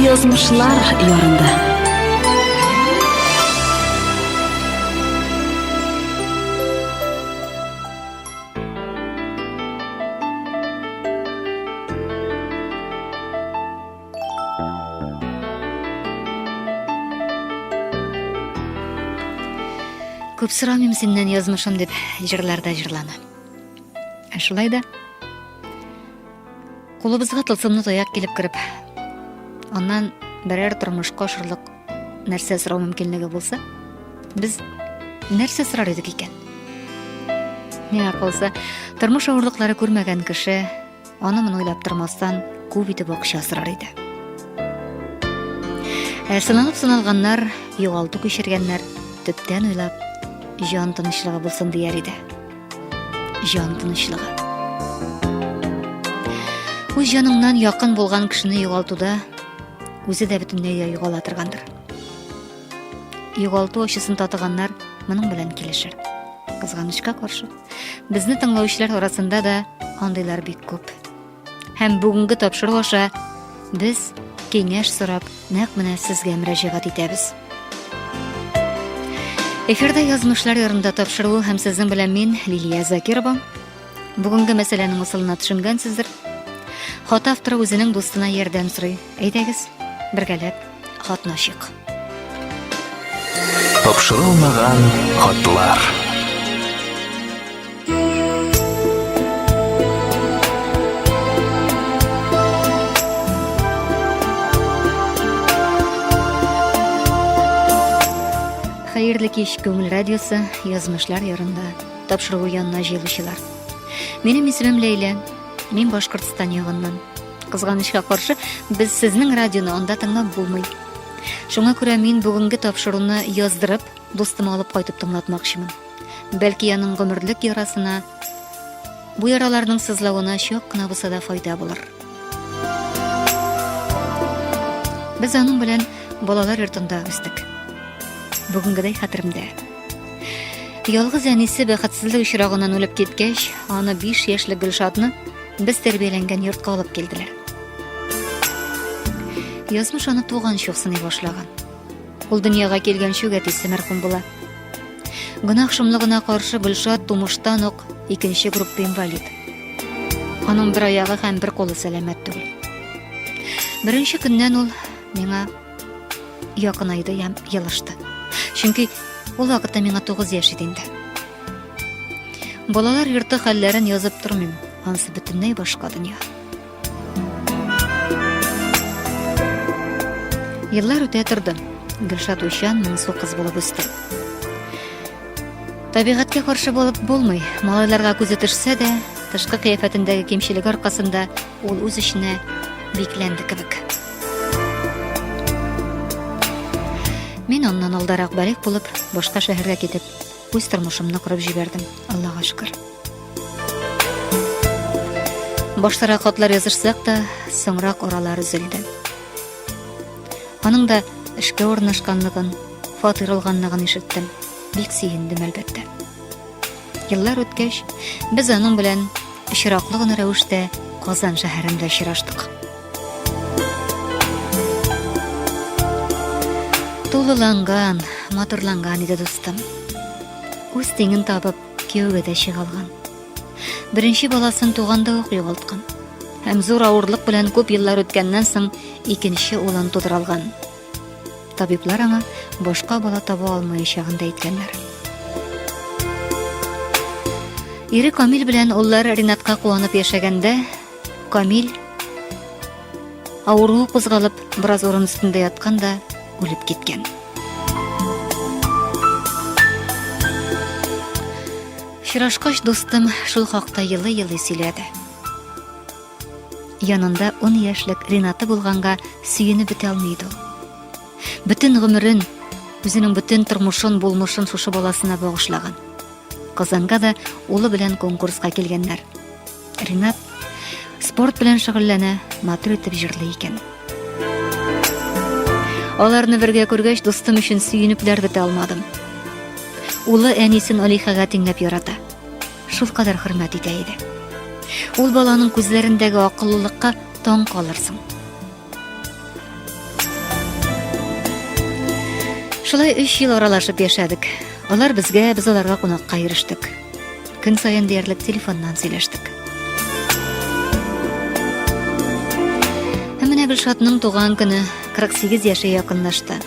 Язмышлар ярында. Күп сорамыйм синнән язмышым дип җырларда җырлана. Ә шулай да кулыбызга тылсымлы таяк килеп кереп, аннан берәр тормышка ашырлык нәрсә сорау мөмкинлеге булса, без нәрсә сорар идек икән? Миңа калса, тормыш авырлыклары күрмәгән кеше Аны-моны уйлап тормастан, күп итеп акча сорар иде. Ә сыналып сыналганнар, югалту кичергәннәр, төптән уйлап, җан тынычлыгы булсын дияр иде. Җан тынычлыгы. Үз җаныңнан якын булган кешене югалтуда үзе дә бөтенләйгә югала торгандыр. Югалту ачысын татыганнар моның белән килешер. Кызганычка каршы, Безне тыңлаучылар арасында да андыйлар бик күп. Һәм бүгенге тапшыру аша без киңәш сорап нәкъ менә сезгә мөрәҗәгать итәбез. Эфирда язмышлар ярында тапшыруы һәм сезнең белән мин, Лилия Закирова. Бүгенге мәсьәләнең асылына төшенгәнсездер. Хат авторы үзенең дустына ярдәм сорый. Әйдәгез, бергәләп хатны ачыйк. Тапшырылмаган хатлар. Хәерле кич, Күңел радиосы, язмышлар ярында тапшыруы янына җыелучылар. Минем исемем Ләйлә. Мин Башкортстан ягыннан. Кызганычка каршы, без сезнең радионы анда тыңлап булмый. Шуңа күрә мин бүгенге тапшыруны яздырып, дустыма алып кайтып тыңлатмакчымын. Бәлки аның гомерлек ярасына, бу яраларның сызлавына чак кына булса да файда булыр. Без аның белән балалар йортында үстек. Бүгенгедәй хәтеремдә. Ялгыз әнисе бәхетсезлек очрагыннан үлеп киткәч, аны 5 яшьлек Гөлшатны без тәрбияләнгән йортка алып килделәр. Язмыш аны туганчы ук сыный башлаган. Ул дөньяга килгәнче үк әтисе мәрхүм була. Гөнаһ шомлыгына каршы Гөлшат тумыштан ук икенче группа инвалид. Аның бер аягы һәм бер кулы сәламәт түгел. Беренче көннән ул миңа якынайды һәм елышты. Чөнки ул вакытта миңа 9 яшь иде инде. Балалар йорты хәлләрен язып тормыйм, анысы бөтенләй башка дөнья. Еллар үтә торды. Гөлшат уйчан, моңсу кыз булып үсте. Табигатькә каршы булып булмый. Малайларга күзе төшсә дә, тышкы кыяфәтендәге кимчелек аркасында ул үз эченә бикләнде кебек. Мин аннан алдарак балигъ булып, башка шәһәргә китеп, үз тормышымны корып җибәрдем, Аллага шөкер. Баштарак хатлар язышсак та, соңрак аралар өзелде. Аның да эшкә урнашканлыгын, фатир алганлыгын ишеттем. Бик сөендем, әлбәттә. Еллар үткәч, без аның белән очраклы гына рәвештә Казан шәһәрендә очраштык. Тулыланган, матурланган иде дустым. Үз тиңен табып, кияүгә дә чыга алган. Беренче баласын туганда ук югалткан. Һәм зур авырлык белән күп еллар үткәннән соң икенче улын тудыра алган. Табиблар аңа башка бала таба алмаячагын да әйткәннәр. Ире Камил белән уллары Ринатка куанып яшәгәндә, Камил авыруы кузгалып, бераз урын өстендә яткан да үлеп киткән. Очрашкач, дустым шул хакта елый-елый сөйләде. Янында 10 яшьлек Ренаты булганга сөенеп бетә алмый иде ул. Бөтен гомерен, үзенең бөтен тормышын, булмышын шушы баласына багышлаган. Казанга да улы белән конкурска килгәннәр. Ренат спорт белән шөгыльләнә, матур итеп җырлый икән. Аларны бергә күргәч, дустым өчен сөенепләр бетә алмадым. Улы әнисен Алихага тиңләп ярата. Шулкадәр хөрмәт итә иде. Ул баланың күзләрендәге акыллылыкка таң калырсың. Шулай өч ел аралашып яшәдек. Алар безгә, без аларга кунакка йөрештек. Көн саен диярлек телефоннан сөйләштек. Һәм менә Гөлшатның туган көне 48 яше якынлашты.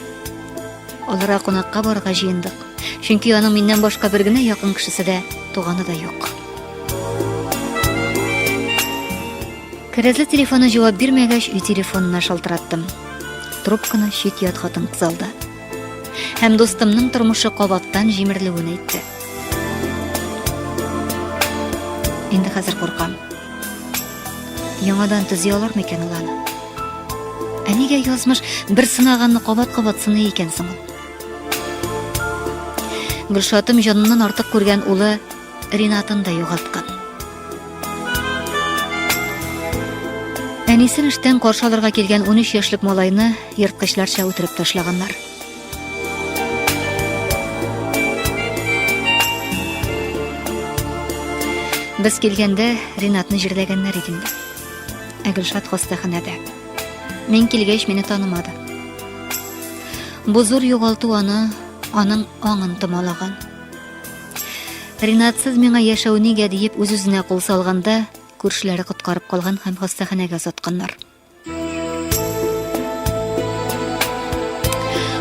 Аларга кунакка барырга җыендык. Чөнки аның миннән башка бер генә якын кешесе дә, туганы да юк. Кәрәзле телефоны җавап бирмәгәч, өй телефонына шалтыраттым. Трубканы чит-ят хатын-кыз алды. Һәм дустымның тормышы кабаттан җимерелүен әйтте. Инде хәзер куркам. Яңадан төзи алыр микән ул аны? Ә нигә язмыш бер сынаганны кабат-кабат сыный икән соң ул? Гөлшатым җаныннан артык күргән улы Ринатын да югалткан. Әнисен эштән каршы алырга килгән 13 яшьлек малайны ерткычларча үтереп ташлаганнар. Без килгәндә Ринатны җирләгәннәр иде инде. Ә Гөлшат хастаханәдә. Мин килгәч мине танымады. Бу зур югалту аны аның аңын томалаган. Ринатсыз миңа яшәү нигә диеп үз-үзенә кул салганда, күршеләре коткарып калган һәм хастаханәгә озатканнар.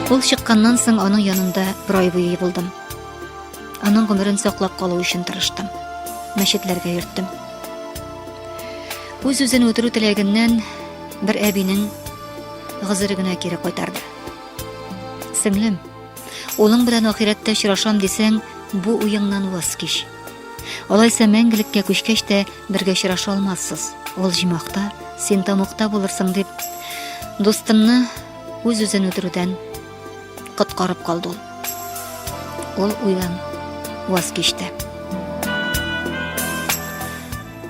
Ул чыкканнан соң аның янында бер ай буе булдым. Аның гомерен саклап калу өчен тырыштым. Мәчетләргә йөрттем. Үз-үзен үтерү теләгеннән бер әбинең гозере генә кире кайтарды. Сеңлем, Улың белән ахирәттә очрашам дисәң, бу уеңнан ваз кич. Алайса мәңгелеккә күчкәч тә бергә очраша алмассыз. Ул җимахта, син тамукта булырсың дип, дустымны үз-үзен үтерүдән коткарып калды ул. Ул уйдан ваз кичте.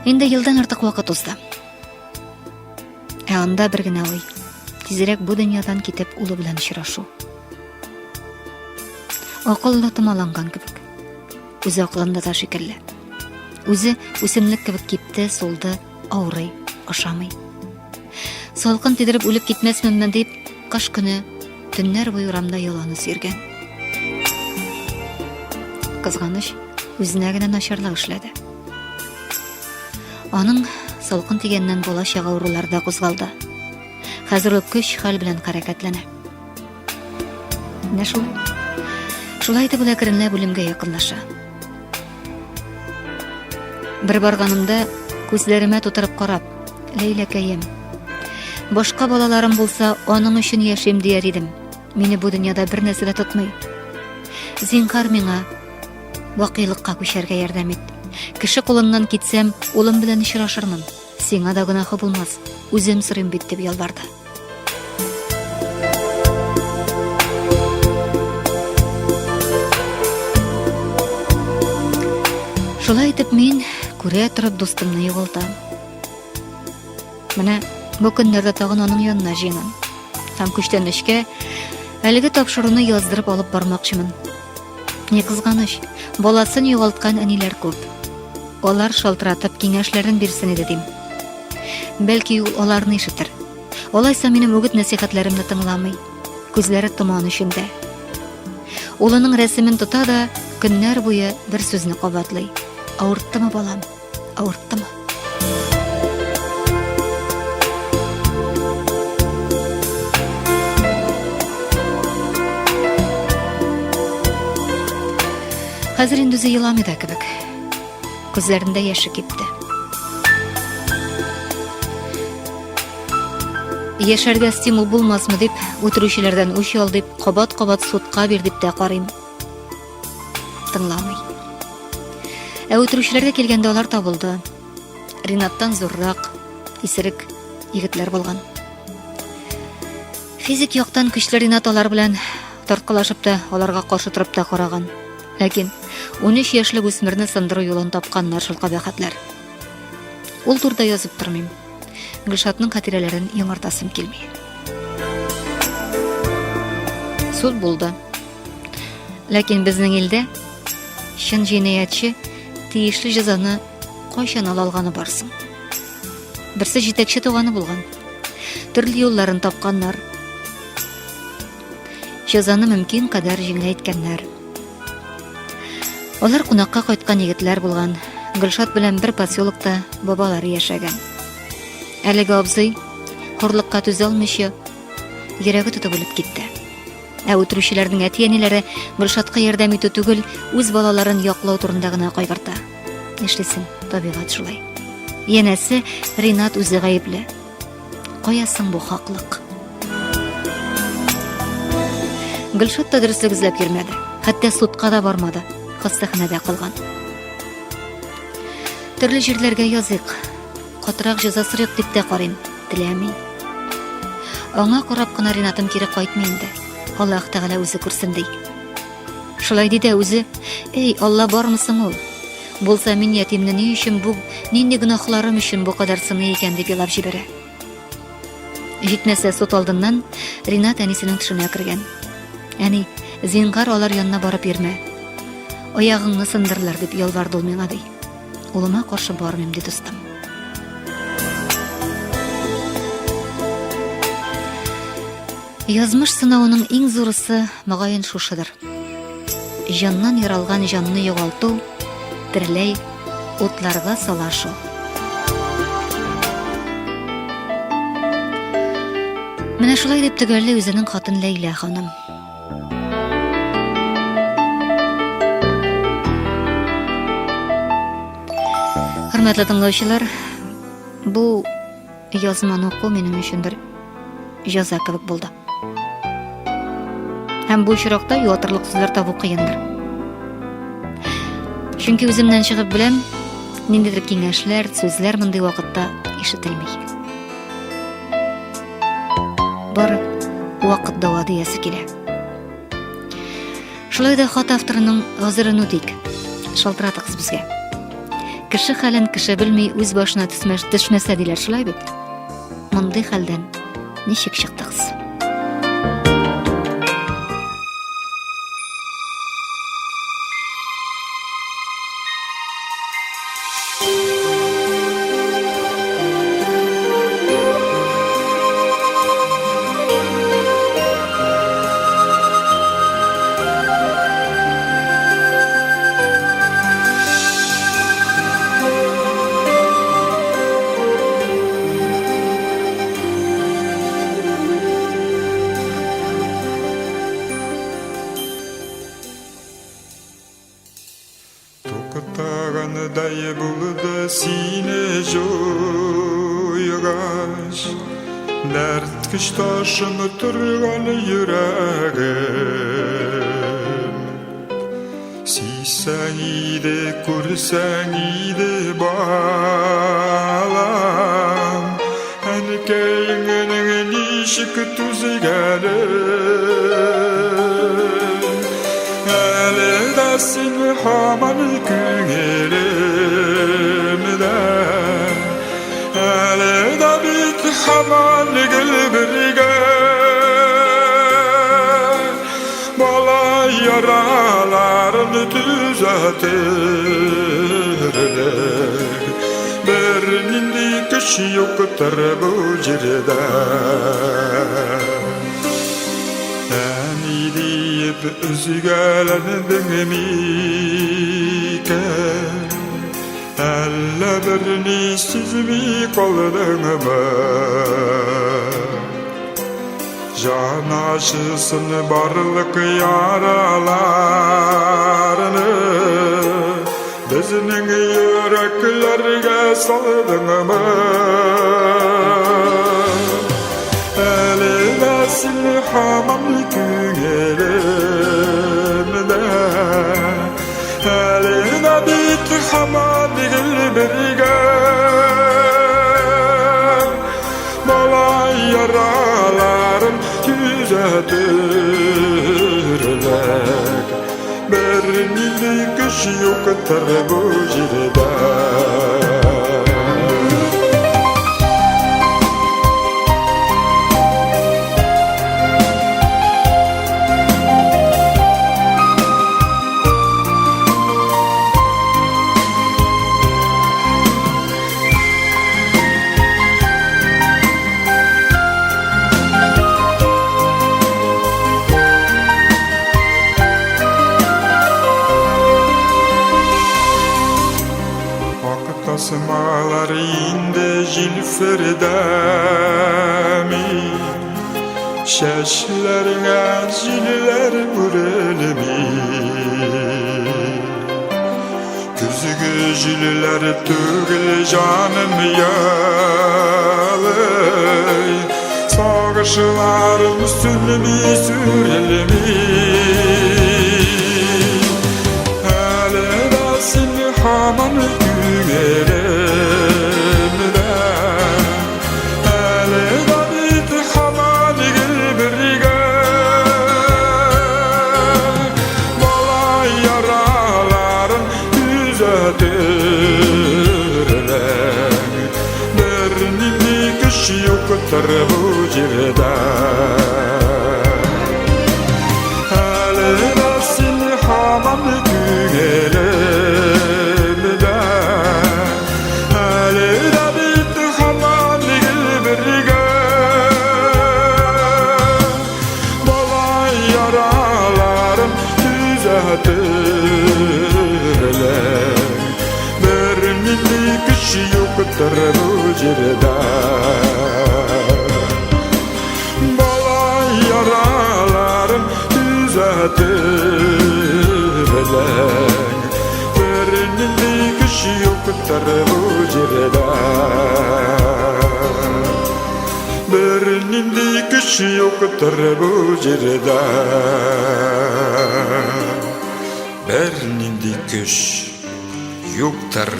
Инде елдан артык вакыт узды. Ә анда бер генә уй. Тизрәк бу дөньядан китеп улы белән очрашу. Акыл да томаланган кебек. Үзе акылында да шикелле. Үзе үсемлек кебек кипте, сулды, авырый, ашамый. Салкын тидереп үлеп китмәсменме дип, кыш көне төннәр буе урамда яланыс йөргән. Кызганыч, үзенә генә начарлык эшләде. Аның салкын тигәннән бала чага авырулары да кузгалды. Хәзер ул көч хәл белән хәрәкәтләнә. Менә шулай. Шулай итеп ул әкренләп үлемгә якынлаша. Бер барганымда күзләремә тутырып карап, Ләйләкәем, башка балаларым булса, аның өчен яшим дияр идем. Мине бу дөньяда бер нәрсә дә тотмый. Зинһар миңа Бакыйлыкка күчәргә ярдәм ит. Кеше кулыннан китсәм, улым белән очрашырмын. Сиңа да гөнаһы булмас. Үзем сорыйм бит, дип ялварды. Шулай итеп мин күрә торып дустымны югалтам. Менә бу көннәрдә тагын аның янына җыенам. Һәм күчтәнәчкә әлеге тапшыруны яздырып алып бармакчымын. Ни кызганыч, баласын югалткан әниләр күп. Алар шалтыратып киңәшләрен бирсен иде дим. Бәлки ул аларны ишетер. Алайса минем үгет нәсихәтләремне тыңламый. Күзләре томан эчендә. Улының рәсемен тота да көннәр буе бер сүзне кабатлый. Авырттымы балам? Авырттымы? Хәзер инде үзе еламый да кебек. Күзләрендә яше кипте. Яшәргә стимул булмасмы дип, үтерүчеләрдән үч ал дип, кабат-кабат судка бир дип тә карыйм. Тыңламый. Ә үтерүчеләргә килгәндә алар табылды. Ринаттан зуррак, исерек егетләр булган. Физик яктан көчле Ринат алар белән тарткалашып та, аларга каршы торып та караган. Ләкин 13 яшьлек үсмерне сындыру юлын тапканнар шул кабахәтләр. Ул турыда язып тормыйм. Гөлшатның хатирәләрен яңартасым килми. Суд булды. Ләкин безнең илдә чын җинаятьче тиешле җәзаны кайчан ала алганы бар соң? Берсе җитәкче туганы булган. Төрле юлларын тапканнар. Җәзаны мөмкин кадәр җиңеләйткәннәр. Алар кунакка кайткан егетләр булган. Гөлшат белән бер поселокта бабалары яшәгән. Әлеге абзый хурлыкка түзә алмыйча йөрәге тотып үлеп китте. Ә үтерүчеләрнең әти-әниләре Гөлшатка ярдәм итү түгел, үз балаларын яклау турында гына кайгырта. Нишлисең, табигать шулай. Янәсе, Ринат үзе гаепле. Кая соң бу хаклык? Гөлшат та дөреслек эзләп йөрмәде. Хәтта судка да бармады. Хастаханәдә калган. Төрле җирләргә языйк. Катырак җәза сорыйк дип тә карыйм. Теләми. Аңа карап кына Ринатым кире кайтмый инде. Аллаһ Тәгалә үзе күрсен ди. Шулай ди дә үзе, Эй, Алла бармы соң ул? Булса мин ятимне ни өчен бу, нинди гөнаһларым өчен бу кадәр сыный икән дип елап җибәрә. Җитмәсә суд алдыннан Ринат әнисенең төшенә кергән. Әни, зинһар алар янына барып йөрмә. Аягыңны сындырырлар дип ялварды ул миңа ди. Улыма каршы бармыйм, ди дустым. Язмыш сынавының иң зурысы, мөгаен, шушыдыр. Җаннан яралган җанны югалту, тереләй утларга сала шул. Менә шулай дип төгәлли үзенең хатын Ләйлә ханым. Хөрмәтле тыңлаучылар, бу язманы уку минем өчен бер җәза кебек булды. Һәм бу очракта юатырлык сүзләр табу кыендыр. Чөнки үземнән чыгып беләм, ниндидер киңәшләр, сүзләр мондый вакытта ишетелми. Бары вакыт дава диясе килә. Шулай да хат авторының гозерен үтик. Шалтыратыгыз безгә. Кеше хәлен кеше белми, үз башына төшмәс, төшмәсә диләр, шулай бит? Мондый хәлдән ничек чыктыгыз? Туктагандай булды сине җуйгач, Дәрткеч ташым торган йөрәгем. Сизсәң иде, күрсәң иде, балам, Әнкәеңнең ничек түзгәнен. Әле дә син һаман күңелемдә, Әле дә бит һаман гел бергә. Бала яраларын төзәтерлек Бернинди көч юктыр бу җирдә. Әни диеп өзгәләндең микән? Әллә берни сизми калдыңмы? Җан ачысын барлык яраларны Безнең йөрәкләргә салдыңмы? Әле дә син һаман күңелемдә, Әле дә бит һаман гел бергә. Бала яраларын төзәтерлек Бернинди көч юктыр бу җирдә. Тасмалар инде җилфердәми. Чәчләреңә җилләр үрелми. Көзге җилләр түгел җаным ялый. Сагышларым сүнми, сүрелми. Әле дә син һаман күңелемдә. Әле дә бит һаман гел бергә. Бала яраларын төзәтерлек бернинди көч юктыр бу җирдә. Әле дә син һаман күңелемдә. Әле дә бит һаман гел бергә. Бала яраларын төзәтерлек бернинди көч юктыр бу җирдә. Бала яраларын төзәтерлек бернинди көч юктыр бу җирдә. Бернинди көч юктыр бу җирдә. Бернинди көч юктыр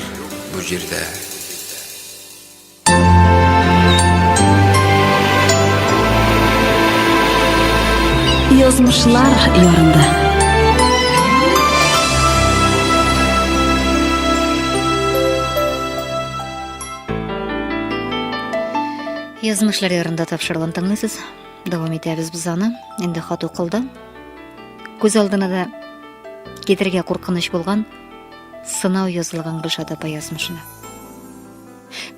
бу җирдә. Язмышлар ярында. Язмышлар ярында тапшырылган тыңлыйсыз. Дәвам итәбез без аны. Инде хат укылды. Күз алдына да китерергә куркыныч булган сынау язылган Гөлшат апа язмышына.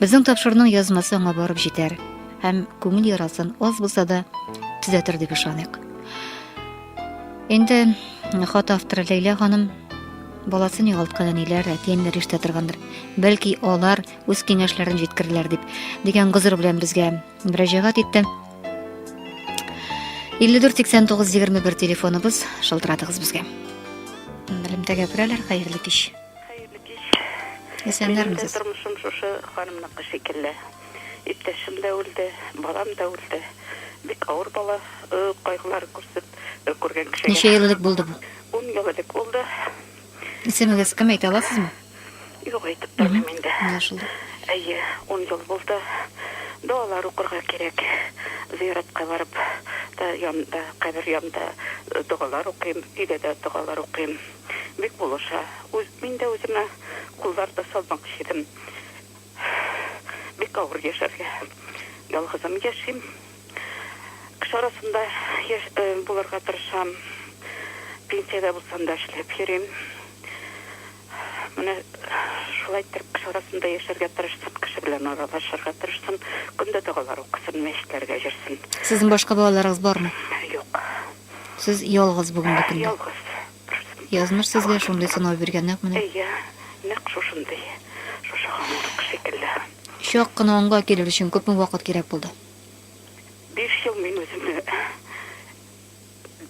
Безнең тапшыруның язмасы аңа барып җитәр һәм күңел ярасын аз булса да төзәтер дип ышаныйк. Инде хат авторы Ләйлә ханым баласын югалткан әниләр, әти-әниләр ишетә торгандыр. Бәлки алар үз киңәшләрен җиткерерләр дип дигән гозер белән безгә мөрәҗәгать итте. 54 89 21 телефоныбыз, шылтыратыгыз безгә. Белемтәгә керәләр, хәерле кич. Хәерле кич. Исәннәрмесез? Минем дә тормышым шушы ханымныкы шикелле. Иптәшем дә үлде, балам да үлде. Бик авыр бала э, кайгылары күрсеп, э, күргән кешегә. Ничә ел элек булды бу? Ун ел элек булды. Исемегез кем әйтә аласызмы? Юк, әйтеп тормыйм инде. Аңлашылды. Әйе, ун ел булды. Догалар укырга кирәк. Зыяратка барып та янында, кабер янында э, догалар укыйм, өйдә дә догалар укыйм. Бик булыша. Үз, мин дә үземә куллар да салмакчы идем. Бик авыр яшәргә. Ялгызым яшим. Кеше арасында яш, э, булырга тырышам. Пенсиядә булсам да эшләп йөрим. Менә шулай иттереп кеше арасында яшәргә тырышсын, кеше белән аралашырга тырышсын, көндә догалар укысын, мәчетләргә йөрсен. Сезнең башка балаларыгыз бармы? Юк. Сез ялгыз бүгенге көндә. Ялгыз. Язмыш сезгә шундый сынау биргән нәкъ менә. Әйе, нәкъ шушындый. Шушы ханымныкы шикелле. Чак кына аңга килер өчен күпме вакыт кирәк булды? 5 ел мин үземне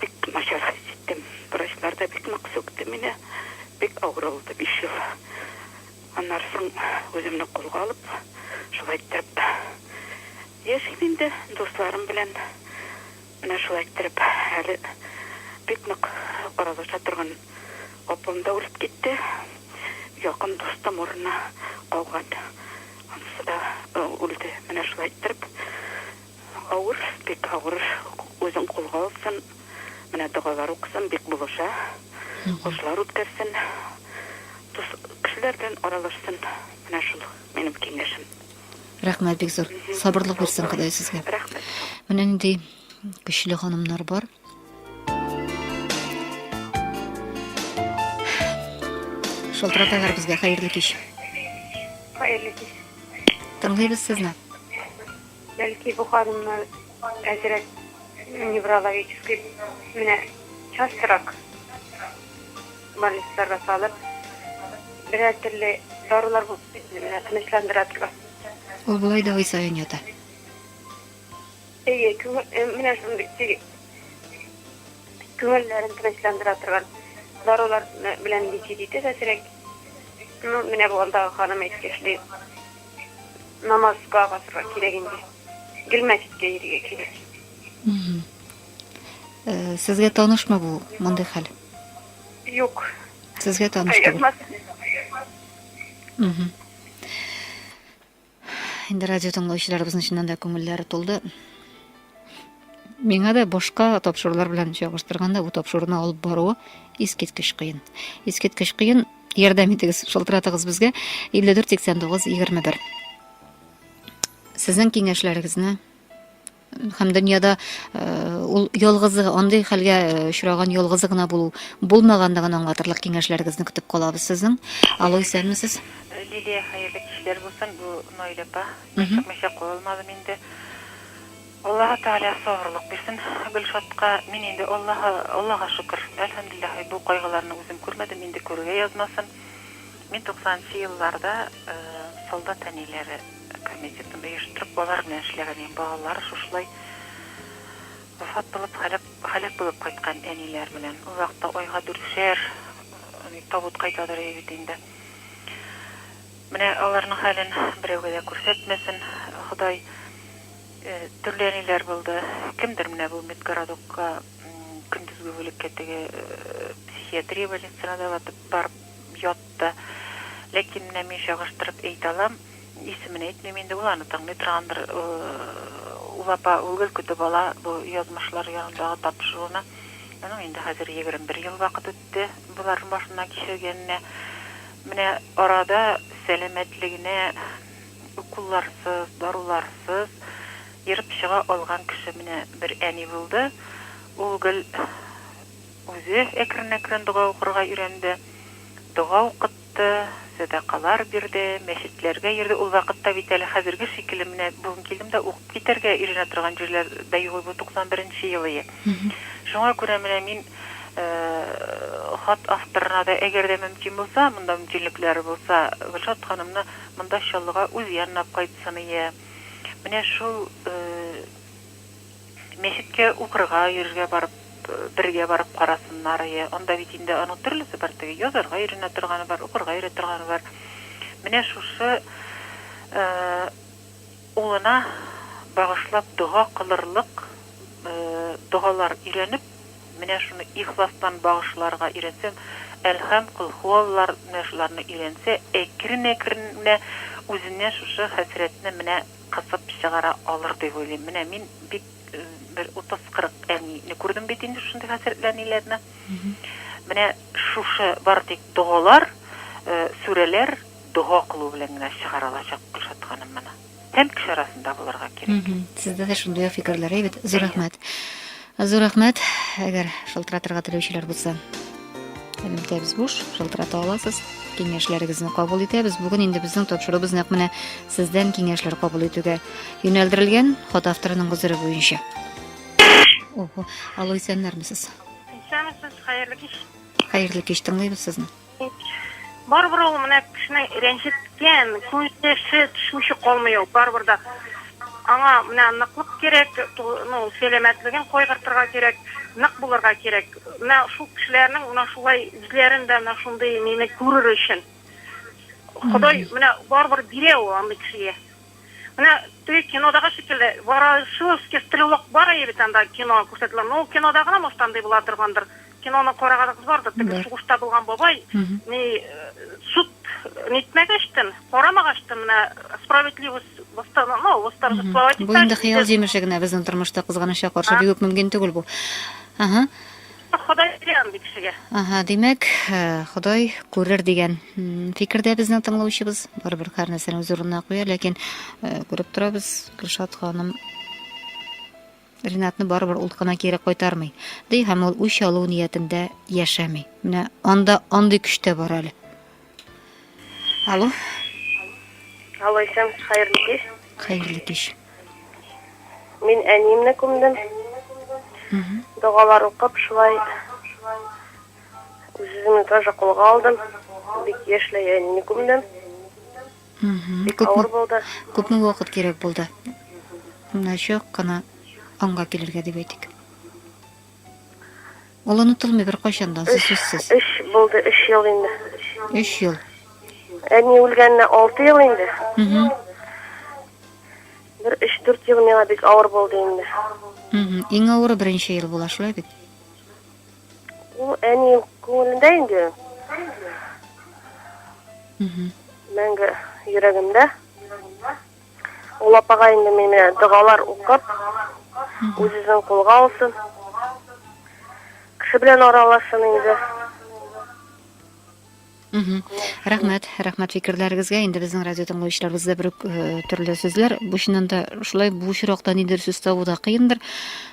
бик начар хис иттем. Врачлар да бик нык сүкте мине. Бик авыр булды 5 ел. Аннары соң үземне кулга алып, шулай иттереп яшим инде дусларым белән. Менә шулай иттереп әле бик нык аралаша торган апам да үлеп китте. Якын дустым урынына калган. Анысы да үлде. Менә шулай иттереп авыр, бик авыр. Үзен кулга алсын, менә догалар укысын, бик булыша. Ашлар үткәрсен. Дус кешеләр белән аралашсын. Менә шул минем киңәшем. Рәхмәт бик зур. Сабырлык бирсен Ходай сезгә. Рәхмәт. Менә нинди көчле ханымнар бар. Шалтыраталар безгә. Хәерле кич. Хәерле кич. Тыңлыйбыз сезне. Бәлки бу ханымны әзрәк неврологический менә частрак больницаларга салып, берәр төрле дарулар булса инде, менә тынычландыра торган. Ул болай да ай саен ята. Әйе, күңел, э, менә шундый теге күңелләрен тынычландыра торган дарулар белән лечить итә әзрәк. Ну, менә бу алдагы ханым әйткәшли, намазга басырга кирәк инде. Гел мәчеткә йөрергә кирәк. Э, сезгә танышмы бу мондый хәл? Юк. Сезгә таныш түгел. Инде радио тыңлаучыларыбызның чыннан да күңелләре тулды. Миңа да башка тапшырулар белән чагыштырганда бу тапшыруны алып баруы искиткеч кыен. Искиткеч кыен. Ярдәм итегез, шылтыратыгыз безгә 54 89 21. Сезнең киңәшләрегезне һәм дөньяда э, ул ялгызы андый хәлгә э, очраган ялгызы гына булу булмаганлыгын аңлатырлык киңәшләрегезне көтеп калабыз сезнең. Алло, исәнмесез. Лилия, хәерле кичләр булсын. Бу Наилә апа. Мин чыкмыйча кала алмадым инде. Аллаһы Тәгалә сабырлык бирсен Гөлшатка. Мин инде Аллаһы, Аллага шөкер, әлхәмдүлилләһи, бу кайгыларны үзем күрмәдем, инде күрергә язмасын. Мин туксанынчы елларда солдат әниләре комитетын оештырып, алар белән эшләгән идем. Балалары шушылай вафат булып, һәлак, һәлак булып кайткан әниләр белән. Ул вакытта айга дүртшәр табут кайтадыр иде бит инде. Менә аларның хәлен берәүгә дә күрсәтмәсен Ходай. Төрле әниләр булды. Кемдер менә бу медгородокка көндезге бүлеккә теге психиатрия больницасына да батып барып ятты. Ләкин менә мин чагыштырып әйтә алам, исемен әйтмим инде, ул аны тыңлый торгандыр. Ул апа ул гел көтеп ала бу язмышлар янындагы тапшыруны. Аның инде хәзер 21 ел вакыт үтте боларның башыннан кичергәненә. Менә арада сәламәтлегенә уколларсыз, даруларсыз ерып чыга алган кеше менә бер әни булды. Ул гел үзе әкрен-әкрен дога укырга өйрәнде. Дога укытты, сәдакалар бирде, мәчетләргә йөрде. Ул вакытта бит әле хәзерге шикелле менә бүген килдем дә укып китәргә өйрәнә торган җирләр дә юк иде, бу 91 нче ел ие. Шуңа күрә менә мин хат авторына да, әгәр дә мөмкин булса, монда мөмкинлекләре булса, Гөлшат ханымны монда Чаллыга үз янына кайтсын ие. Менә шул мәчеткә укырга йөрергә барып, бергә барып карасыннар ие. Анда бит инде аның төрлесе бар, теге язарга өйрәнә торганы бар, укырга өйрәнә торганы бар. Менә шушы улына багышлап дога кылырлык догалар өйрәнеп, Менә шуны ихластан багышларга өйрәнсәм, Әлхәм, Колхуаллар, менә шуларны өйрәнсә, әкрен-әкрен менә үзеннән шушы хәсрәтне менә кысып чыгара алыр дип уйлыйм. Менә мин бик бер 30-40 әнине күрдем бит инде шушындый хәсрәтле әниләрне. Менә шушы бары тик догалар, сүрәләр, дога кылу белән генә чыгара алачак Гөлшат ханым моны. Һәм кеше арасында булырга кирәк. Сездә дә шундый ук фикерләр, әйбәт. Зур рәхмәт. Зур рәхмәт. Әгәр шылтыратырга теләүчеләр булса, элемтәбез буш, шылтырата аласыз. Киңәшләрегезне кабул итәбез. Бүген инде безнең тапшыруыбыз нәкъ менә сездән киңәшләр кабул итүгә юнәлдерелгән, хат авторының гозере буенча. Ого, алло, исәннәрмесез? Исәнмесез, хәерле кич. Хәерле кич, тыңлыйбыз сезне. Барыбер ул менә кешене рәнҗеткән, күңеле төшмичә калмый ул, барыбер дә. Аңа менә ныклык кирәк, ну, сәламәтлеген кайгыртырга кирәк, нык булырга кирәк. Менә шул кешеләрнең менә шулай үзләрен дә менә шундый мине күрер өчен. Ходай менә барыбер бирә ул андый кешегә. Менә теге кинодагы шикелле, Ворошиловский стрелок бар иде бит анда кино күрсәтелә. Ну, кинода гына может андый була торгандыр. Киноны караганыгыз бардыр, теге сугышта булган бабай, ни э, суд нитмәгәчтен, карамагачтын, менә справедливость ну, восторжествовать Бу инде хыял җимеше генә безнең тормышта кызганычка каршы бик үк мөмкин түгел бу. Ага. Ходай бирә андый кешегә. Ага, димәк, э, Ходай күрер дигән фикердә безнең тыңлаучыбыз. Барыбер һәр нәрсәне үз урынына куя, ләкин э, күреп торабыз, Гөлшат ханым Ринатны барыбер ул кына кире кайтармый. Ди һәм ул үч алу ниятендә яшәми. Менә анда андый көч тә бар әле. Алло. Алло, исәнмесез, хәерле кич. Хәерле кич. Мин әниемне күмдем. Догалар укып, шулай үз-үземне тоже кулга алдым. Бик яшьләй әнине күмдем. Бик авыр булды. Күпме вакыт кирәк булды? Менә чак кына аңга килергә дип әйтик. Ул онытылмый беркайчан да, сүзсез. Өч булды, өч ел инде. Өч ел. Әни үлгәненә 6 ел инде. Бер 3-4 ел миңа бик авыр булды инде. Иң авыры беренче ел була, шулай бит? Ул әни күңелендә инде. Мәңге йөрәгемдә. Ул апага инде мин менә догалар укып, үз-үзен кулга алсын. Кеше белән аралашсын инде. Рәхмәт, рәхмәт фикерләрегезгә. Инде безнең радио тыңлаучыларыбызда бер үк э, төрле сүзләр. Бу чыннан да шулай бу очракта нидер сүз табу да кыендыр.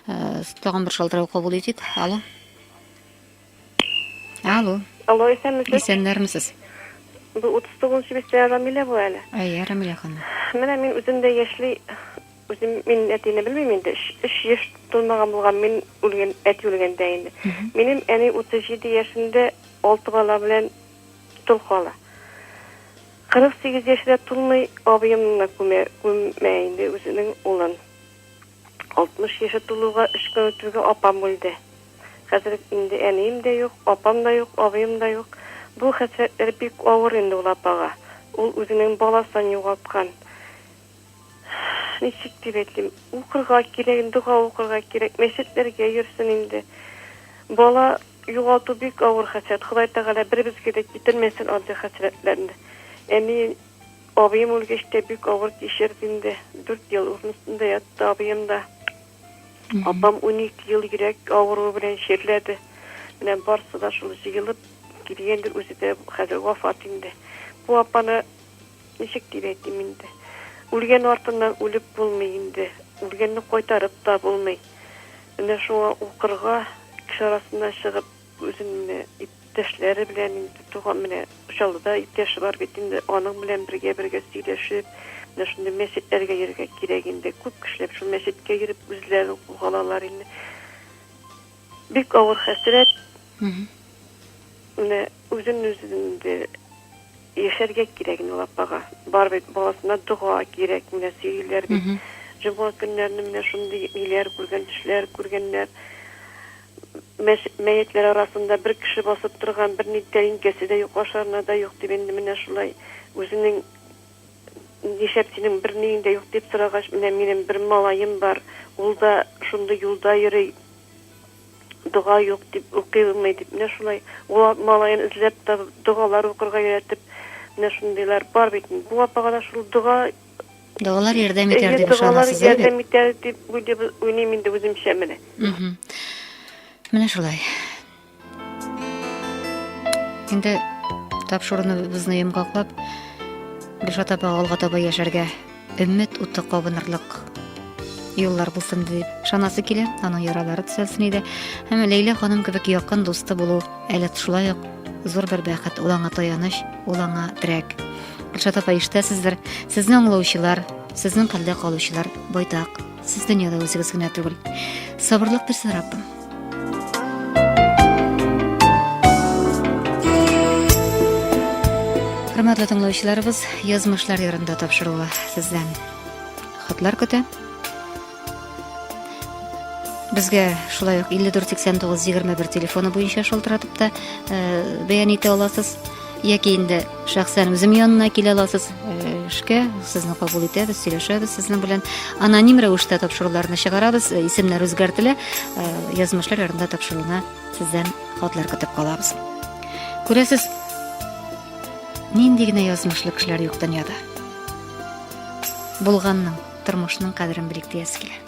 Э, тагын бер шалтырау кабул итик. Алло. Алло. Алло, исәнмесез? Исәннәрмесез? Бу 39 нчы бистә Рамилә бу әле. Әйе, Рамилә ханым. Менә мин үзем дә яшьли, үзем мин әтине белмим инде, өч яшь тулмаган булган мин үлгән, әти үлгәндә инде. Минем әни 37 яшендә алты бала белән тол кала. 48 яше дә тулмый, абыемны күмә, күмә инде үзенең улын. 60 яше тулуга өч көн үтүгә апам үлде. Хәзер инде әнием дә юк, апам да юк, абыем да юк. Бу хәсрәтләр бик авыр инде ул апага. Ул үзенең баласын югалткан. Ничек дип әйтим, укырга кирәк, дога укырга кирәк, мәчетләргә йөрсен инде. Бала югалту бик авыр хәсрәт. Ходай Тәгалә беребезгә дә китермәсен андый хәсрәтләрне. Әни, абыем үлгәч тә бик авыр кичерде инде. Дүрт ел урын өстендә ятты абыем да. Апам 12 ел йөрәк авыруы белән чирләде. Менә барсы да шул җыелып килгәндер, үзе дә хәзер вафат инде. Бу апаны ничек дип әйтим инде? Үлгән артыннан үлеп булмый инде. Үлгәнне кайтарып та булмый. Менә шуңа укырга, кеше арасына чыгып, үзен менә Иптәшләре белән инде туган менә Чаллыда иптәше бар бит инде, аның белән бергә-бергә сөйләшеп, менә шундый мәчетләргә йөрергә кирәк инде. Күп кешеләр шул мәчеткә йөреп үзләрен кулга алалар инде. Бик авыр хәсрәт. Менә үзен үзе инде яшәргә кирәк инде ул апага. Бар бит баласына дога кирәк, менә сөйлиләр бит. Җомга көннәрне менә шундый ниләр күргән, төшләр күргәннәр. Мәетләр арасында бер кеше басып торган, берни тәлинкәсе дә юк, ашарына да юк дип инде менә шулай үзенең нишләп синең берниең дә юк дип сорагач, менә минем бер малаем бар, ул да шундый юлда йөри, дога юк дип укый алмый дип, менә шулай ул малаен эзләп табып, догалар укырга өйрәтеп, менә шундыйлар бар бит. Бу апага да шул дога Догалар ярдәм итәр дип ышанасыз, әйе? Ярдәм итәр дип уйлыйм инде үземчә менә. Менә шулай. Инде тапшыруыбызны йомгаклап, Гөлшат апа алга таба яшәргә өмет уты кабынырлык юллар булсын дип ышанасы килә, аның яралары төзәлсен иде. Һәм Ләйлә ханым кебек якын дусты булу әле шулай ук зур бер бәхет, ул аңа таяныч, ул аңа терәк. Гөлшат апа, ишетәсездер, сезне аңлаучылар, сезнең хәлдә калучылар байтак. Сез дөньяда үзегез генә түгел. Сабырлык бирсен Раббым. Хөрмәтле тыңлаучыларыбыз, язмышлар ярында тапшыруы сездән хатлар көтә. Безгә шулай ук 54 89 21 телефоны буенча шалтыратып та э, бәян итә аласыз. Яки инде шәхсән үзем янына килә аласыз э, эшкә, сезне кабул итәбез, сөйләшәбез сезнең белән. Аноним рәвештә тапшыруларны чыгарабыз, э, исемнәр үзгәртелә, э, язмышлар ярында тапшыруына сездән хатлар көтеп калабыз. Күрәсез, нинди генә язмышлы кешеләр юк дөньяда. Булганның, тормышның кадерен белик диясе килә.